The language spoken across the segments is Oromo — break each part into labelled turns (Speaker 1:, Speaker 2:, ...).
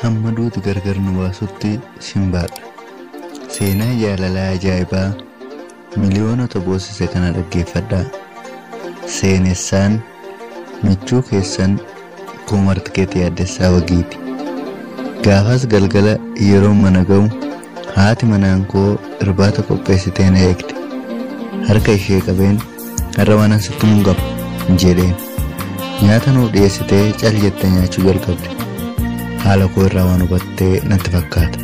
Speaker 1: Hamma duuti gargar nu baasutti sin baadha. Seenaa jaalalaa ajaa'ibaa miliyoonota boosise kana dhaggeeffadhaa. Seenessaan michuu keessan Koomartikeet Yaaddessaa Wagiiti. Gaafas galgala yeroo mana ga'u haati manaan koo irbaata qopheessitee na eegde. Harka ishee qabeen har'a waan sitti mun qaba jedheen. Nyaata nuuf dhiyeessitee cal jettee nyaachuu jalqabde. Haala koo irraa waan hubattee natti fakkaata.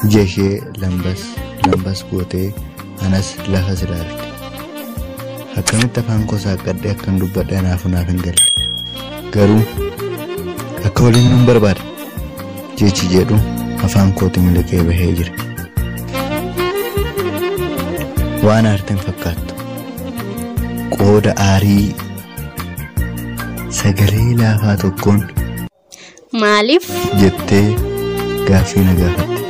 Speaker 1: Ija ishee lambas lambas gootee anas lafas ilaalte. Akkamitti afaan koo saaqqadhee akkan dubbadhe anaaf naaf hin galle. Garuu akka waliin nun barbaada jechi jedhu afaan kootti miliqee bahee jira. Waan aarteen fakkaattu. Qooda aarii sagalee laafaa tokkoon
Speaker 2: Maaliif?
Speaker 1: jettee gaaffii na gaafatte.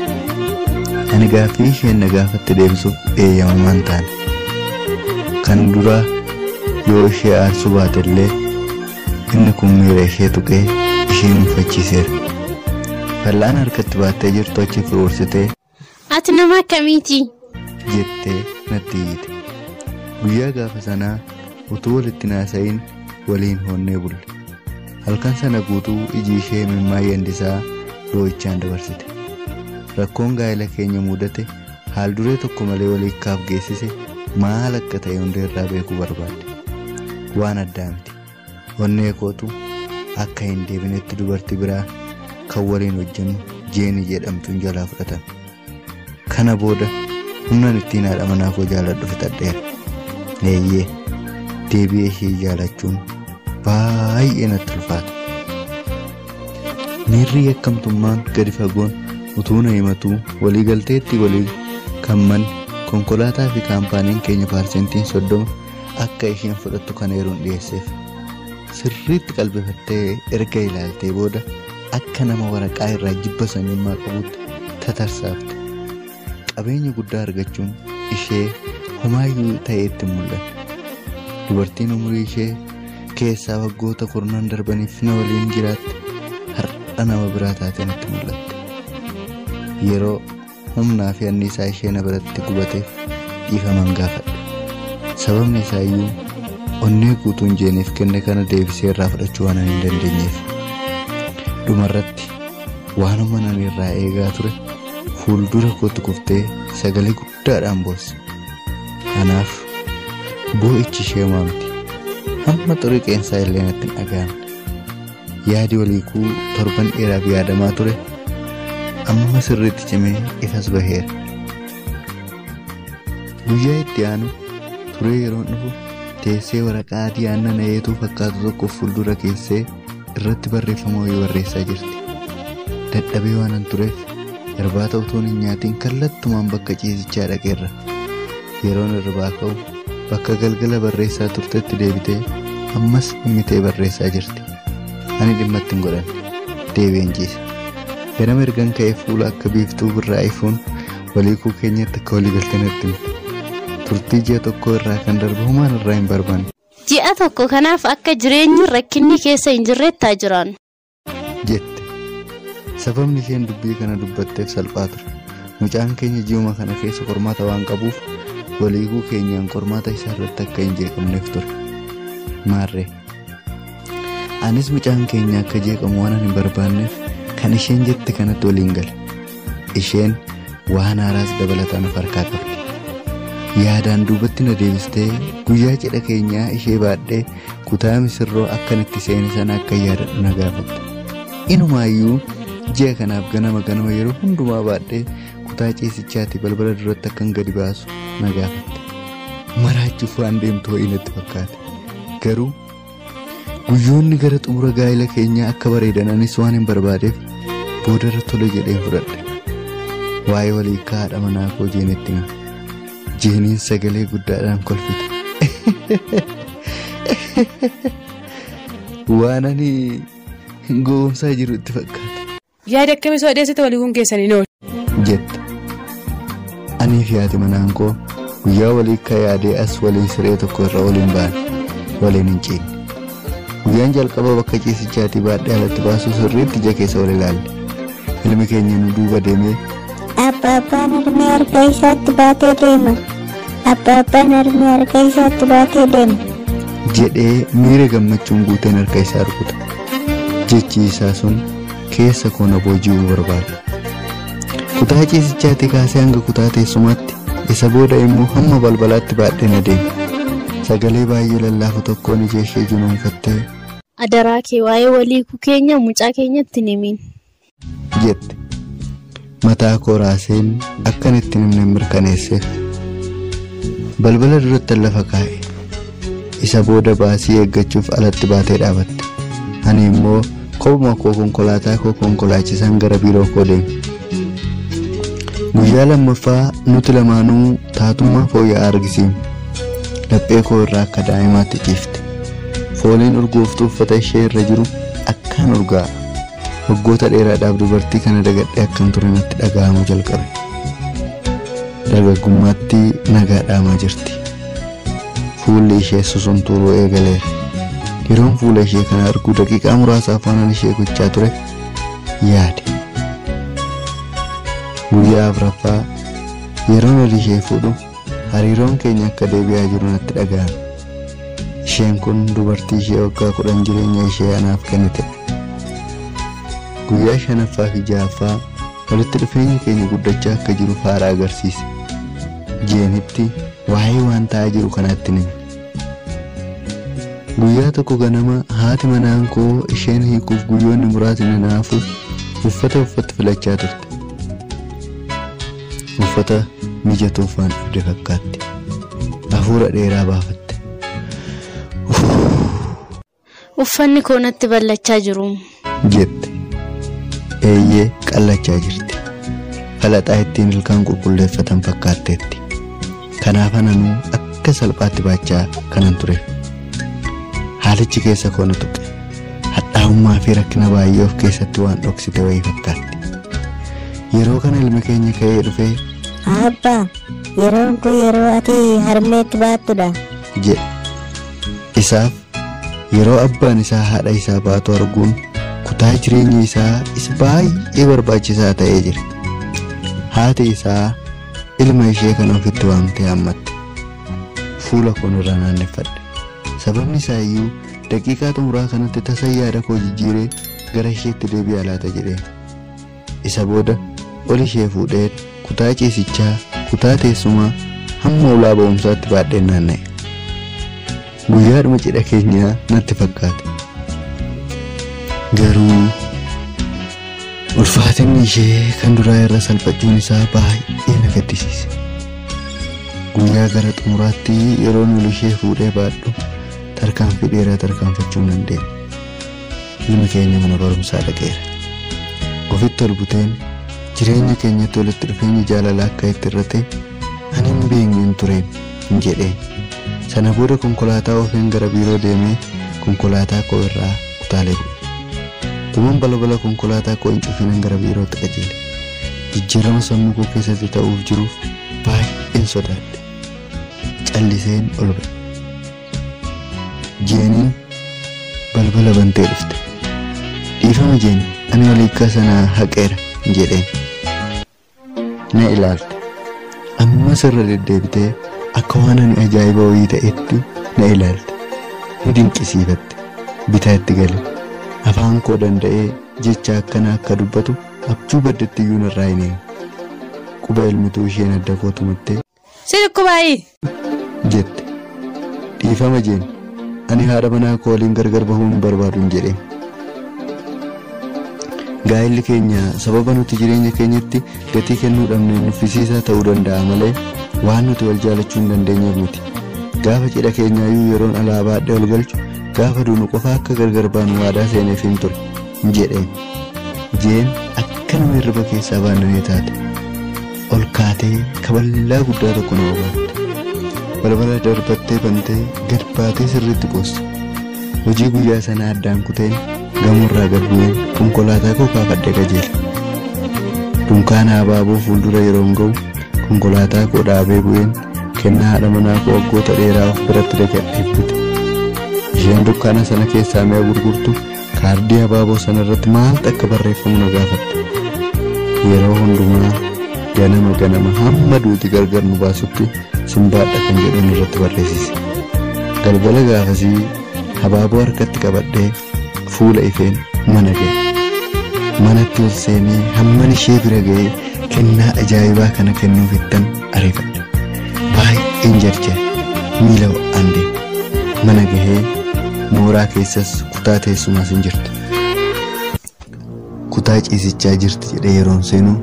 Speaker 1: Ani gaaffii isheen na gaafatte deebisuuf eeyyamamaa hin taane. Kan dura yoo ishee aarsuu baate illee inni kun miira ishee tuqee ishee mufachiiseera. Fal'aan harkatti baattee jirtu achi furuursitee
Speaker 2: Ati nama akkamiiti?
Speaker 1: jettee natti iyyite. Guyyaa gaafa sanaa utuu walitti naasa'iin waliin hoonnee bulle. Halkan sana guutuu iji ishee mimmaa yandisaa boo'ichaan dabarsite. Rakkoon gaa'ela keenya mudate haal duree tokko malee waliin geessise maal akka ta'e hunda irraa beekuu barbaadde. Waan addaa miti. Onnee kootu akka hin deebinetti dubartii biraa kan waliin hojjennu Jeenii jedhamtuun jalaa fudhatame. Kana booda humnan ittiin haadha manaa koo jaaladhu fixadheera. Eeyyee deebi'ee ishee jaalachuun baay'ee natti ulfaata. Miirri yakkamtummaan gadi fagoon utuu na himatuu waliigalteetti walii kan manni konkolaataa fi kaampaaniin keenya 30% akka isheen fudhattu kan yeroon dhiyeesseef. Sirriitti qalbifattee erga ilaaltee booda akka nama waraqaa irraa jibba sanyummaa qabutti tatarsaafte. Qabeenya guddaa argachuun ishee homaayyuu ta'ee itti mul'anne. Dubartiin umurii ishee keessaa waggoota kurnan darbaniif na waliin jiraatte har'a nama biraa taatee natti mul'atte. Yeroo humnaa fi anniisaa ishee na biratti gubateef dhiifaman gaafadhe. Sababni isaa iyyuu onnee guutuun Jeeniif kenne kana deebisee irraa fudhachuu waan hin dandeenyeef. Dhumarratti waanuma nan irraa eegaa ture fuuldura kootti kuftee sagalee guddaadhaan boosse. Kanaaf boo'ichi ishee maamti. Hamma xurii qeensaa illee natti hin dhaga'amne. Yaadi waliikuu torban dheeraaf yaadamaa ture amma sirriitti cimee ifas baheera. Guyyaa itti aanu turee yeroon dhufu teessee waraqaa adii aannan ayeetuu fakkaatu tokko fuuldura keessee irratti barreeffama wayii barreessaa jirti. Dadhabee waanan tureef irbaata utuun hin nyaatiin kallattumaan bakka ciisichaa dhaqeerra. Yeroon irraa ka'u bakka galgala barreessaa turtetti deebitee ammas dhimmitee barreessaa jirti. Ani dhimma itti hin godhanne deebi'een ciise. Ganama ergan ka'ee fuula akka biiftuu birraa ifuun waliikuu keenyatti akka waliigaltee natti himte. Turtii ji'a tokko irraa kan darbe homaan irraa hin barbaanne.
Speaker 2: Ji'a tokko kanaaf akka jireenyi rakkinni keessa hin jirretti haa jiraannu.
Speaker 1: Jette. Sababni isheen dubbii kana dubbatteef salphaa ture. Mucaan keenya ji'uma kana keessa qormaata waan qabuuf waliiguu keenyaan qormaata isaa irratti akka hin jeeqamneef ture. Maarree. Anis mucaan keenya akka jeeqamu waan hin barbaanneef kan isheen jette kanatti waliin gale. Isheen waan haaraas dabalataan of harkaa qabdi. Yaadaan duubatti na deebistee guyyaa cidha keenyaa ishee baadhee kutaa misirroo akkan itti seene sana akka yaadadhu na gaafatte. Inumaayyuu ji'a kanaaf ganama ganama yeroo hundumaa baadhee kutaa ciisichaatti balbala duratti akkan gadi baasu na gaafatte. Maraachuuf waan deemtu wayii natti fakkaate. Garuu guyyoonni gara xumura gaa'ela keenyaa akka bareedan anis waan hin barbaadeef boodarra tole jedheen fudhadhe. Waa'ee waliikaa haadha manaa koo Jeenitti hime. Jeeniin sagalee guddaadhaan kolfite. Waan ani gowwoomsaa jiru itti fakkaate.
Speaker 3: Yaada akkamii soo dhiyeessite waliiguun keessan hin oolu?
Speaker 1: Jette. Anii fi haati manaan koo guyyaa waliikaa yaadee as waliin siree tokko irra waliin baane waliin hin ciinne. Guyyaan jalqaba bakka ciisichaatii baadhee alatti baasuu sirriitti ija keessa wal ilaalle. Ilmi keenya nu duuba deemee
Speaker 4: Abbaan harmee harka isaatti baatee deema. Abbaan harmee harka isaatti baatee deema.
Speaker 1: jedhee miira gammachuun guuteen harka isaa rukuta. Jechi isaa sun keessa koo na booji'uu barbaada. Kutaa ciisichaatii kaasee hanga kutaa teessumaatti isa booda immoo hamma balbalaatti baadheen adeema. Sagalee baay'ee lallaafa tokkoon ija ishee junuunfattee
Speaker 2: Adaraa kee waa'ee walii keenya mucaa keenyatti hin himin.
Speaker 1: jette. Mataa koo raaseen akkan itti hin himne mirkaneesseef. Balbala duratti lafa kaa'e. Isa booda baasii eeggachuuf alatti baatee dhaabatte. Ani immoo kophuma koo konkolaataa koo konkolaachisan gara biiroo koo deeme. Guyyaa lammaffaa nuti lamaanuu taatummaa fooyya'aa argisiifne. Laphee koo irraa akka daa'imaatti ciifte. Fooliin urgooftuu uffata ishee irra jiru akkaan urgaa'a. Waggoota dheeraadhaaf dubartii kana dagadhee akkan ture natti dhaga'amuu jalqabe. Dargaggummaatti nagaa dhaamaa jirti. Fuulli ishee susumtuuruu eegaleera. Yeroon fuula ishee kana arguu daqiiqaa muraasaaf waan ishee gochaa ture yaade. Guyyaa afuraffaa yeroon ol ishee fuudhu hariiroon keenya akka deebi'aa jiru natti dhaga'ame. Isheen kun dubartii ishee waggaa 10 jireenya ishee anaaf kennitedha. Guyyaa shanaffaa fi ja'affaa walitti dhufeenyi keenya guddachaa akka jiru faara agarsiise. Jeenitti waa'ee waan ta'aa jiru kanaatti hime. Guyyaa tokko ganama haati manaan koo isheen hiikuuf guyyoonni muraasni naafuuf uffata uffatti filachaa turte. Uffata mijatuuf waan dhabde fakkaatti. Hafuura dheeraa baafatte.
Speaker 2: Uffanni koo natti ballachaa jiru.
Speaker 1: jette. Eeyyee qallachaa jirti. Falaxaa ittiin ilkaan qulqulleeffatan fakkaatteetti. Kanaaf ananuu akka salphaatti baachaa kanan tureef. Haalichi keessa koo na tuqe. Hadhaa'ummaa fi rakkina baay'ee of keessatti waan dhoksite wayii fakkaatti. Yeroo kana ilmi keenya ka'ee dhufee
Speaker 4: Abbaa, yeroon kun yeroo ati harmeetti baattudha.
Speaker 1: jedhe. Isaaf yeroo abbaan isaa haadha isaa baatu arguun kutaa jireenya isaa isa baay'ee barbaachisaa ta'ee jira. Haati isaa ilma ishee kana ofitti waamtee hammatte. Fuula koo irraa naanneffadhe. Sababni isaa iyyuu daqiiqaa xumuraa kanatti tasa yaada koo jijjiiree gara isheetti deebi'aa laata jedhee. Isa booda ol ishee fuudhee kutaa ciisichaa, kutaa teessumaa hamma ulaa ba'umsaatti baadheen naanna'e. Guyyaadhuma cidha keenyaa natti fakkaate. Garuu ulfaatinni ishee kan duraa irra salphachuun isaa baay'ee na gaddisiise. Guyyaa gara xumuraatti yeroo ol ishee fuudhee baadhu tarkaanfii dheeraa tarkaanfachuu hin dandeenye. Ilmi keenya mana barumsaa dhaqeera. Ofitti ol buteen jireenya keenyatti walitti dhufeenyi jaalalaa akka itti irrate ani hin beekne hin tureen hin jedheen. Sana booda konkolaataa oofeen gara biiroo deemee konkolaataa koo irraa kutaalee bu'e. Tumaan balbala konkolaataa koo hin cufinan gara biirootti qajeele. Jijjiirama sammuu koo keessatti ta'uuf jiruuf baay'een sodaadhe. Calliseen ol ba'e. Jeeniin balbala bantee dhufte. Dhiifama Jeeni, ani waliigaa sana haqeera jedheen. Na ilaalte. Ammas irra deddeebitee akka waan ani ajaa'iba wayii ta'etti na ilaalte. Ni dinqisiifatte. Bitaa itti gale. Afaan koo danda'ee jecha akkana akka dubbatu abjuu baddetti iyyuu narraa hin eegne. Quba ilmituu isheen adda koo tumattee
Speaker 3: Si dhukkubaayii?
Speaker 1: jette. Dhiifama Jeeni, ani haadha manaa koo waliin gargar bahuu hin barbaadu hin jedheen. Gaa'illi keenya sababa nuti jireenya keenyatti gatii kennuu dhabne nuffisiisaa ta'uu danda'a malee waan nuti wal jaalachuu hin dandeenyeef miti. Gaafa cidha keenyaayyuu yeroon alaa baadhee ol galchu gaafa duunu qofa akka gargar baanu waadaa seeneef hin ture hin jedheen. Jeen akka nama hirriba keessaa baannanee taate. Ol kaatee kaballaa guddaa tokko na bobaatte. Balbala darbattee bantee gad baatee sirriitti qooste. Hojii guyyaa sanaa addaan kuteen gamoorraa gad bu'een konkolaataa koo kaafadhee qajeele. Dunkaana abaaboo fuuldura yeroon ga'u konkolaataa koo dhaabee bu'een kennaa haadha manaa koo waggoota dheeraa of biratti dagadhee bute. Isheen dukkaana sana keessaa mi'a gurgurtu kaardii abaaboo sana irratti maaltu akka barreeffamu na gaafatte. Yeroo hundumaa ganama ganama hamma duuti gargar nu baasutti simbaadha kan jedhuun irratti barreessise. Galgala gaafasii habaaboo harkatti qabadhee fuula ifeen mana ga'e. Manatti ol seenee hamman ishee bira ga'ee kennaa ajaa'ibaa kana kennuuf ittan ariifadhe. Baay'een jarjare miila ho'aan deeme. Mana gahee mooraa keessas kutaa teessumaas hin jirtu. Kutaa ciisichaa jirti jedhee yeroon seenu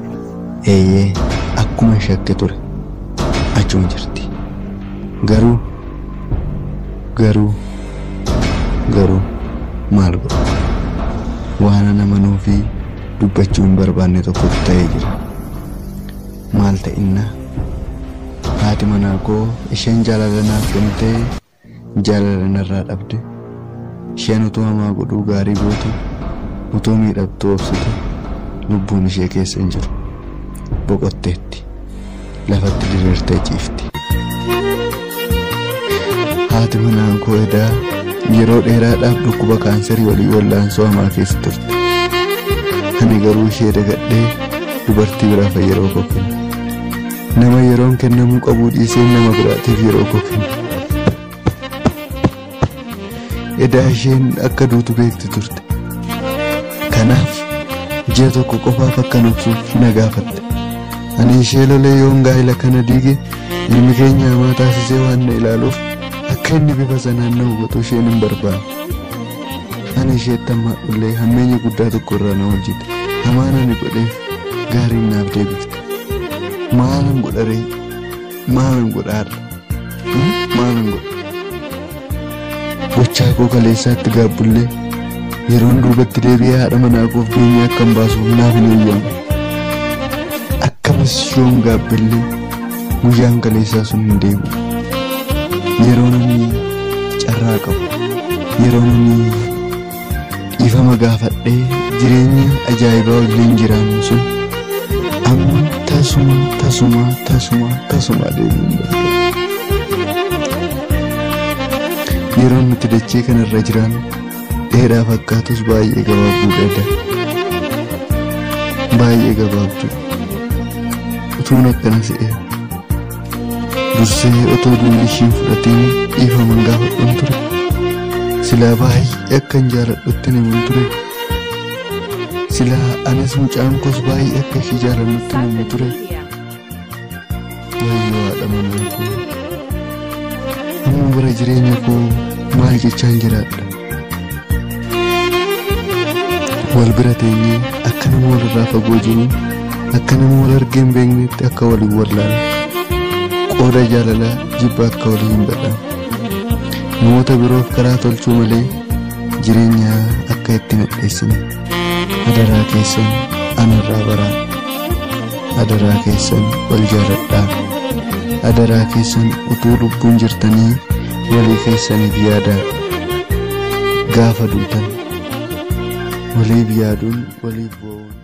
Speaker 1: eeyyee akkuma shakke ture achuma jirti. Garuu garuu garuu maal godhu? Waan ana amanuu fi dubbachuu hin barbaanne tokkotu ta'ee jira. Maal ta'innaa? Haati manaa koo isheen jaalala naaf kennitee jaalala narraa dhabde. Isheen utuu hamaa godhuu gaarii gootu, utuu miidhamtuu obsitu lubbuun ishee keessa hin jiru. Boqotteetti. Lafatti diriirtee ciifti. Haati manaa koo edaa yeroo dheeraadhaaf dhukkuba kaanserii walii wallaansoo hamaa keessa turte. Ani garuu ishee dagadhee dubartii biraaf yeroo koo kenne. Nama yeroon kennamuu qabuu dhiisee nama biraatiif yeroo koo kenne. Edaa isheen akka duutu beekti turte. Kanaaf ji'a tokko qofaaf akka obsuuf na gaafatte. Ani ishee lolee yoon gaa'ila kana diige ilmi keenya hamaa taasisee waan na ilaaluuf akka inni bifa sanaan na hubatu isheen hin barbaanne. Ani isheetti hammaadhullee hammeenya guddaa tokko irraa na oolchite. Hamaan ani godheef gaariin naaf deebifte. Maalan godha ree? Maalan godha har'a? Maalan godha? Gochaa koo kaleessaatti gaabbullee yeroon duubatti deebi'ee haadha manaa koof beenyaa akkan baasuuf naaf hin eeyyamne. Akkamas yoon gaabbillee guyyaan kaleessaa sun hin deebi'u. Yeroon ani carraa qabu, yeroon ani dhiifama gaafadhee jireenya ajaa'ibaa wajjin jiraannu sun amma tasuma tasuma tasuma tasuma deebi'uu hin danda'u. Yeroon nuti dachee kanarra jiraannu dheeraa fakkaatus baay'ee gabaabduudha. Baay'ee gabaabduudha. Utuun akkana se'ee dursee otoo duulli ishiin fudhatiin dhiifaman gaafadhuun ture. Silaa baay'ee akkan jaaladhutti naman ture. Silaa anis mucaan koos baay'ee akka ishii jaalannutti naman ture. Wayyoo haadha manaa koo. Amma bara jireenya koo maal jechaan jiraadha? Wal bira teenyee akka nama walirraa fagoo jiru, akka nama wal argee hin beeknetti akka waliin wallaalle. Qooda jaalalaa jibba akka walii hin badhaafne. Namoota biroof karaa tolchuu malee jireenya akka itti nadheessine. Adaraa keessan anarraa baraa. Adaraa keessan wal jaaladhaa. Adaraa keessan utuu lubbuun jirtanii walii keessaniif yaadaa. Gaafa duutan waliif yaaduun waliif boo'uun.